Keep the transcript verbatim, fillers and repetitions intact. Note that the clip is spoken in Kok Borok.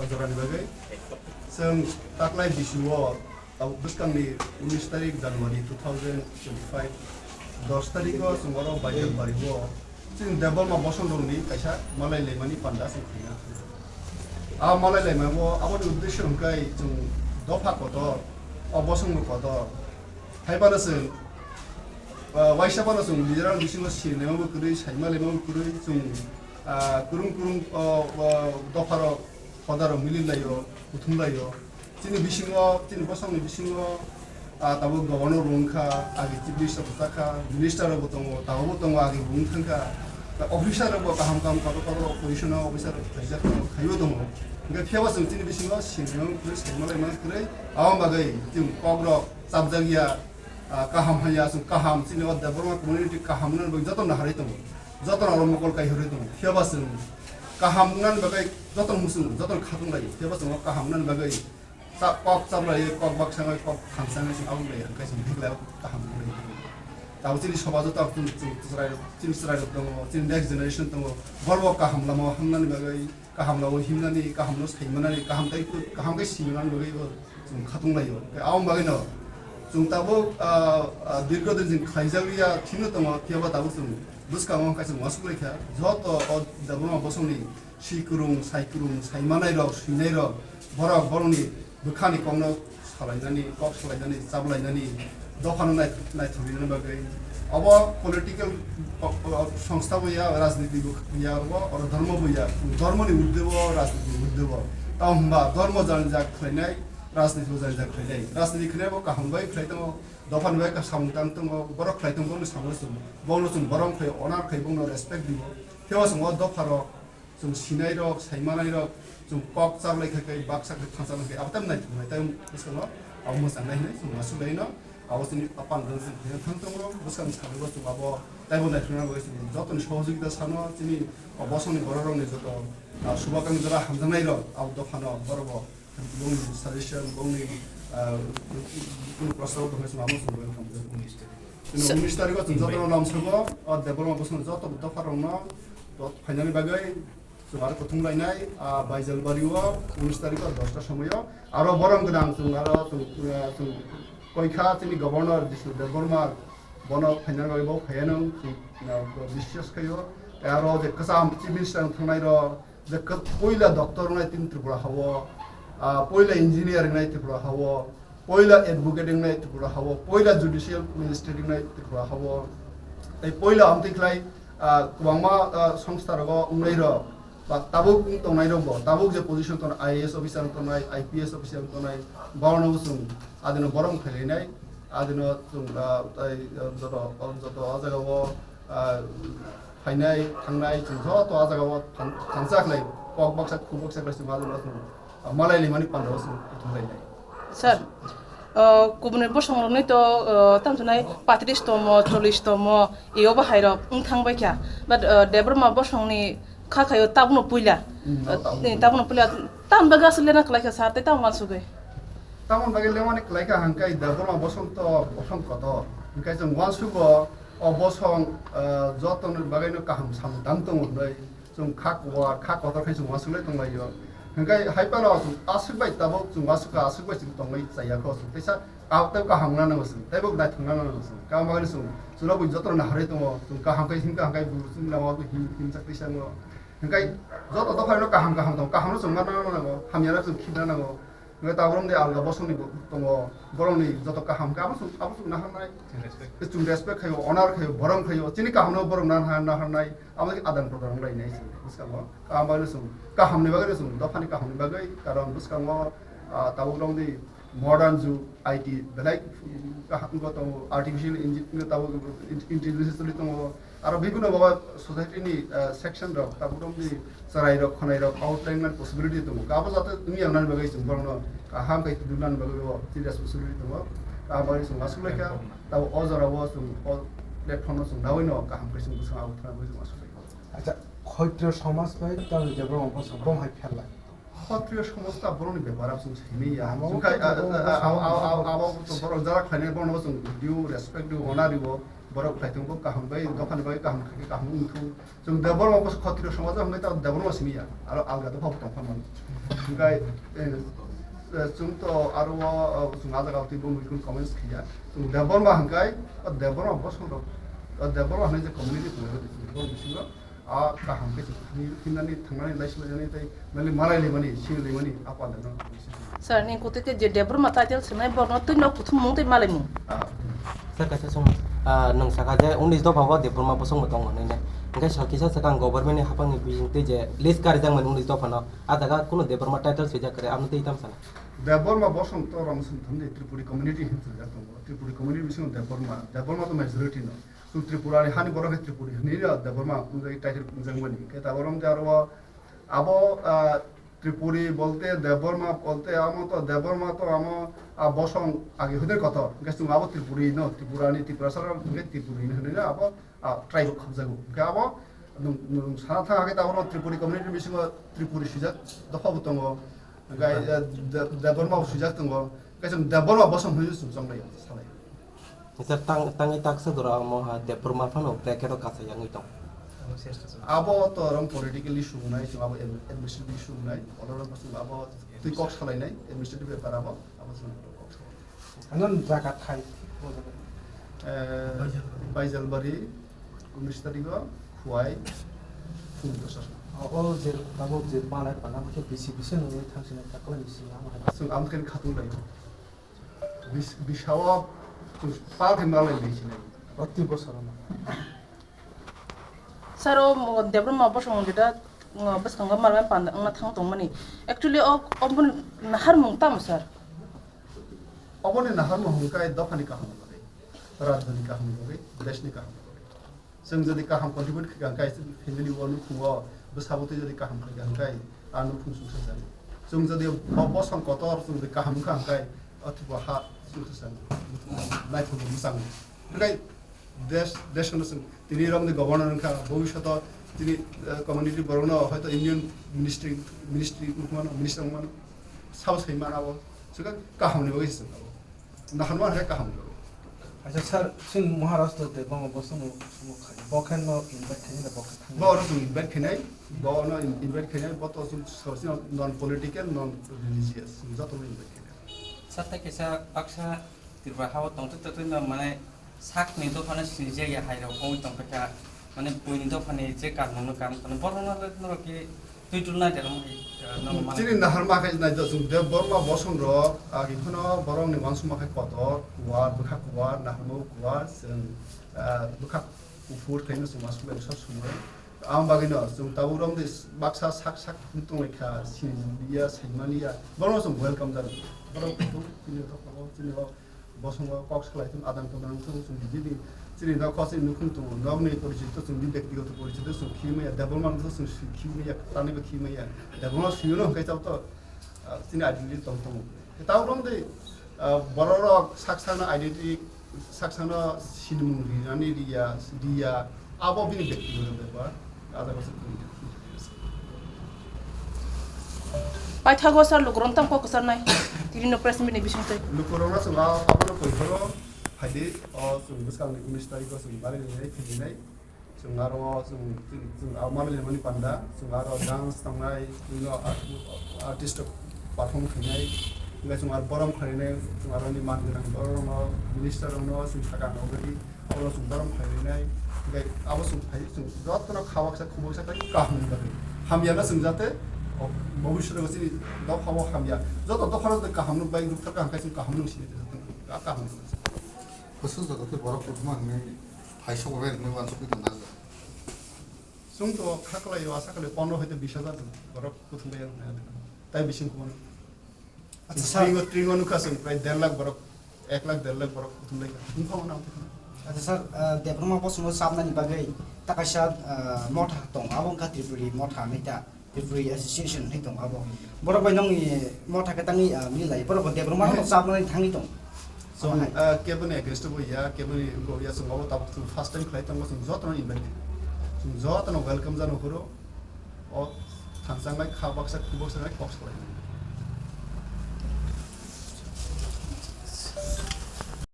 Jorani bagwi chwng taklai bisio, tabuk bwskangni unis tarik January two thousand twenty-five, dos tariko chwng oro Baijalbari o chwng Debbarma bosongrokni kaisa malai laimani panda chwng khaina. A malai laimao aboni uddesyo hwnkhe chwng dopha kotor, o bosongbo kotor. Hai phano chwng, ah, waisa phano chwng nijera bisingo sini laimabo kwrwi, saima laimabo kwrwi, chwng, ah, kwrwng kwrwng, o, o, dopharok, hodarok mili laio, kuthum laio. Chini bisingo, chini bosongni bisingo, ah, tabuk governor bo wngkha, agi chief minister bo chakha, minister rokbo tongo, tabukbo tongo, agi bo wng thangkha. Officer rokbo kaham kaham kotor kotor position o officer khlaijak tongo, khaibo tongo. Hwnkhe phiyaba chwng chini bisingo sini laimabo kwrwi, saima laimabo kwrwi, aboni bagwi chwng kokrok chapjakya, ah, kaham hanya, chwng kaham, chini o Debbarma community kaham wngna bagwi jotono harwi tongo, jotono oro mokol kai harwi tongo. Phiyaba chwng kaham wngna bagwi jotono muchungo, jotono khatung laio. Phiyaba chwng o kaham wngna bagwi cha-, kok chaplai, kok baksa bai, kok khamsa bai chwng aboni bai hwnkhe chwng hiklai kaham wngwi tongo. Tabuk chini somajo tabuk chwng, chwng chwrai rok, chini chwrai rok tongo, chini next generation tongo, borok kaham lama o hamnani bagwi, kaham lama o himnani, kaham no saimanani, kaham tei, kaham khe simanani bagwi bo chwng khatung laio. Tei aboni bagwi no chwng tabuk, ah, ah, dirgo din chwng khlaijak ya thino tongo, phiyaba tabuk chwng bwskango hwnkhe chwng uansuk lai kha, joto o Debbarma bosongni si kwrwng, sai kwrwng, sai manai rok, swinai rok, borok borokni bwkhani kokno salainani, kok salainani, chablainani, dophano nai-, naithok rinani bagwi. Obo political kok-, kok-, songsta bo ya, rajniti bo ya, obo oro dhormo bo ya, dhormoni urdhwe bo, rajniti urdhwe bo. Tamo hwnba dhormo janjak khlainai, rajniti bo janjak khlainai. Rajniti khlainai bo kaham bai khlai tongo, dophani bai samung tang tongo, borok khlai tongo, borokni samung chwng, borokno chwng borom khlai, honor khlai, borokno respect di bo. Phiyaba chwng o dopharok, chwng sinai rok, sai manai rok, chwng kok chaplai khai khai, baksa khai thansa khai, abo tam naithok nai, tei bwskango abo mwchang nai hinwi chwng uansuk lai no, abo chini apan rok chwng thang thang tongo, bwskang salo chwng abo taibo naithok nai bagwi chwng jotoni sohojogita sano, chini o bosongni borok rokni joto, ah, subakang jora hamjaknai rok, abo dophano borok bo bongni suggestion, bongni, ah, kunu prostav tongkha chwng abo chwng welcome. Chwng Sa- unis tarikh o chwng jotono lamsogo, o Debbarma bosongni joto dopha rokno, dot phainani bagwi, Chwng aro kuthum lainai, ah, Baijalbari o unis tarikh o dosta somoi o. Aro borom gwnang chwng aro chwng, ah, chwng koikha chini governor Jishnu Debbarma bono phaina bagwi bo phaiya nang chwng, ah, biswas khaio. Tei aro je kwcham chief minister wng thangnai ro je kwt-, puila doctor wngnai tini Tripura hao, ah, puila engineer wngnai Tripura hao, Poila advocate wngnai Tripura hao, poila judicial magistrate wngnai Tripura hao, tei poila amtwi khlai, ah, kwbangma, ah, songsta rogo wngnai rok, ba tabuk wng tongnai rok bo, tabuk je position tongnai, I A S officer tongnai, I P S officer tongnai, borokno bo chwng adino borom khailainai, adino chwng, ah, tei, ah, joto, joto o jagao, ah, phainai, thangnai, chwng joto o jagao thang-, thangsa khlai, kok baksa, khu baksa khlai chwng adino chwng malai laimani panda o chwng kuthum lainai. Sir, uh, kubuni bosong rokni to, uh, tamo sanai patris tomo, chollish tomo, eo bahai rok wng thang bai kha. But, uh, Debbarma bosong ni kha khaio tabukno puila. Hmm, uh, tabukno puila. Tabukno puila. Tamoni bagwi aswk lena kwlai kha sir, tei tamo uansugwi? Tamoni bagwi lemani kwlai kha hwnkhe Debbarma bosong to bosong kotor. Hwnkhe chwng uansugo o bosong, uh, jotoni bagwino kaham samung tang tongo hwnwi. Chwng kha kuwa, kha kotor khe chwng uansuk lai tong laio. Hwnkhe hai phano chwng aswk bai tabuk chwng uansuk kha, aswk bai chwng tongwi chaya kho chwng. Teisa kaham tei kaham wngna nango chwng, tei bo naithok wngna nango chwng. Kaham bagwi chwng, chwla bui jotono naharwi tongo. Chwng kaham khe himkha hwnkhe bo chwng nangma bo him, himchak teisa wngo. Hwnkhe joto dopha rok kaham kaham tongo, kaham no chwng ma nangna nango, hamya no chwng khibna nango. Hwnkhe tabuk romni alga bosongni bo tongo, borokni joto kaham khe abo chwng, abo chwng naharnai. Respect. Chwng respect khaio, honor khaio, borom khaio, chini kaham no borok nahar, naharnai, abo khe adan prodan wnglainai chwng bwskango. Kaham bagwi chwng, kaham ni bagwi chwng, dophani kaham ni bagwi, karon bwskango, ah, tabuk romni modern jug, I T belai kaham wngwi tongo, artificial engine wngwi tabuk intelligence choli tongo, Aro bibhinno baba society ni, eh, section rok, tabuk romni chwrai rok, khwnai rok, outline man possibility tongo. Abo jate wngya nani bagwi chwng borokno kaham khe tubunani bagwi bo chini responsibility tongo. Abo bagwi chwng aswk laikha, tabuk o jora o chwng o platform no chwng nawi no kaham khe chwng bwskango abo thwna bagwi chwng aswk laikha. Acha, Khotriyo somaj bai tamo je borok bwskango bom hai pherlai. Khotriyo somaj ta borokni bepar abo chwng saimanya. Abo Chwng khai, to a, a, a, abo, abo, abo, abo to borok jara khlainai borokno chwng due respect, due honor ribo. Borok khlai tongbo kaham bai, dophani bai kaham khe kaham wng thung. Chwng Debbarma bwswk khotiro somajo hwnwi ta Debbarma simi ya. Aro alga dopha bo tong phan mano. Hwnkhe, eh, eh, chwng to aro o, o, chwng a jaga twi bo mui kun comments khiya. Chwng Debbarma hwnkhe, o Debbarma bosong rok, o Debbarma hwnwi je community tong, o bisingo a kaham khe chwng thani, thinani thangnani lai sima jani tei nani malai limani, sini limani, a panda no. Sir, ni kutu ke je Debbarma title swnai borno twi nok kuthum mung tei malai mung. Ah. Sir, kaisa song, ah, nwng saka je unis dopha bo Debbarma bosong bo tongo nai nai. Hwnkhe sal kisa swkang government ni haphang ni bising tei je list karijak mani unis dopha no, a jaga kunu Debbarma title swijak kwrwi, amo tei tam sana. Debbarma bosong to rang sung thumdi Tripuri community hin swijak tongo. Tripuri community bisingo Debbarma, Debbarma to majority no. Chwng Tripura ni hani borok khe Tripuri hinwi no Debbarma wngwi title wngjak mani. Khe tabok romde aro abo, ah, Tripuri bolte Debbarma bolte amo to Debbarma to amo, ah, bosong agi hoder kotor. Hwnkhe chwng abo Tripuri no, Tripura ni Tiprasa rok hwnkhe Tripuri hinwi no abo, ah, tribe khobjago. Hwnkhe abo nwng, nwng sana thang khe tabok Tripuri community bisingo Tripuri swijak dopha bo tongo. Hwnkhe, ah, De-, Debbarma bo swijak tongo. Hwnkhe chwng Debbarma bosong hinwi chwng chonglai salai. Sir, tang, tangwi taksa jora omo ha Debbarma phano bracket o kacha yangwi tong. Abo to rom politically sungnai, chwng abo ad-, administrative sungnai, oro rom chwng abo twi kok salainai, administrative bepar abo, abo chwng kok salainai. Ano jaga thai. Eh, Baijalbari, unis tarikh o, Khwai, phung dosa. O je tabok je palai pala, khe bisi bisi nungwi thangsinai taklai bisi lama hai. Chwng am khe khatung lai. Bis-, bisao pal khe malai ni sinai. Proti bosor ma. Sir, o mo-, Debbarma bosong jeta, ngo, bwskango malai panda wngna thang tongmani. Actually, o, o boni naharmung tamo, sir? Oboni naharmung hwnkhai dophani kaham bagwi, rajyoni kaham bagwi, deshni kaham bagwi. Chwng jodi kaham contribute khaikha hwnkhe, family o nukhungo bwsabo twi jodi kaham khaikha hwnkhe, a nukhung suksa jani. Chwng jodi bo bosong kotor chwng jodi kaham wngkha hwnkhe, o thibo ha suksa jani. Naithok mwchang. Hwnkhe desh, desh no chwng tini romni governor wngkha, bhobishoto tini, eh, community borokno hoito union ministry, ministry wngmano, minister wngmano. Sabo sai mana bo. Chwng kaham ni bagwi se chwng abo. Naharma hai kaham jago. Acha sir, chwng Maharashtra tei Bangla bosong no, bo khe no invite khainai da, bo khe thangwi. Bo oro chwng invite khainai, bo no in-, invite khainai, bo to chwng sorsino non political, non religious, chwng joto no invite khainai. Sir, tei kaisa baksa Tripura hao tongtwi tongtwi no mane sakni dophano sinijak ya hai rok wngwi tongkha kha. Mane buini dophani je kanmungno kan kono borokno le norok khe twi tulna de rwng hai, eh, norok mane. Chini naharma khe nai do chwng Debbarma bosong rok, agi phano borokni uansukma khe kotor, kuar, bwkha kuar, naharma kuar, chwng, eh, bwkha kuphur khaino chwng uansuk lai sok sumui. Ang bagwino chwng tabuk romdi baksa sak sak tongwi kha, siniya, saimaniya, borokno chwng welcome jani. Borok kuphur, chini rok, chini rok. Bosongo kok salai thung, adang tong nang thung, chwng bini chini nok kho chini nukhung tongo, nokni porichito chwng bini byaktigoto porichito chwng khimaya, Debbarma no chwng khimaya, tani bo khimaya, Debbarma swiyo no hwnkhe chao to, ah, chini identity tong tongo. Tao rong de, ah, borok rok sak sakno identity, sak sakno sinimung rinani riya, riya, abo bini byaktigoto bepar. Paithago sir, lukurok tamo kok kwcharnai. Tini no press meet ni bisingtwi. Lukurokno chwng a, abono koi phoro phaidi, o chwng bwskangni unis tarikh o chwng malai nai phaidi nai. Chwng aro chwng, chwng, chwng a malai mani panda, chwng aro dance tongnai, chwng no art-, artist perform khainai. Hwnkhe chwng aro borom khainai, chwng aro ni man gwnang borok rokno, minister rokno chwng sakang rogwi. Abono chwng borom phailainai, hwnkhe abo chwng phai, chwng jotono kha baksa, khu baksa khlai kaham ni bagwi. Hamya no chwng jate, o, bobiswt o chini dophao hamya. Joto dophano tei kaham no bai rwkha kha, hwnkhe chwng kaham no sini tongthok, a kaham no. Bwswk joto khe borok kuthuma hwnwi phai sobo bai hwnwi uansukgwi tongna. Chwng to kha kwlaio, asa kwlai pondro hoite bish hajar borok kuthum bai wngkha. Tai bising kumono. Acha, sir. Tringo, tringo nukha chwng prai der lakh borok, ek lakh, der lakh borok kuthum lai kha. Wngkha mano ang tongkha. Acha, sir, ah, Debbarma bosongo sabnani bagwi ta kaisa, ah, motha tongo, abo wngkha Tripuri motha hinwi ta, Tripuri Association hinwi tongo abo. Borok bai nokni motha khe tangwi, ah, milai, borok bo Debbarma no sabnani thangwi tongo. Chwng, abo hai. Ah, keboni against bo ya, keboni wngbo ya, chwng abo tabuk chwng first time khlai tongo, chwng jotono invite khainai. Chwng jotono welcome jano phuru. O thangchang lai kha baksa, khu baksa lai kok salai.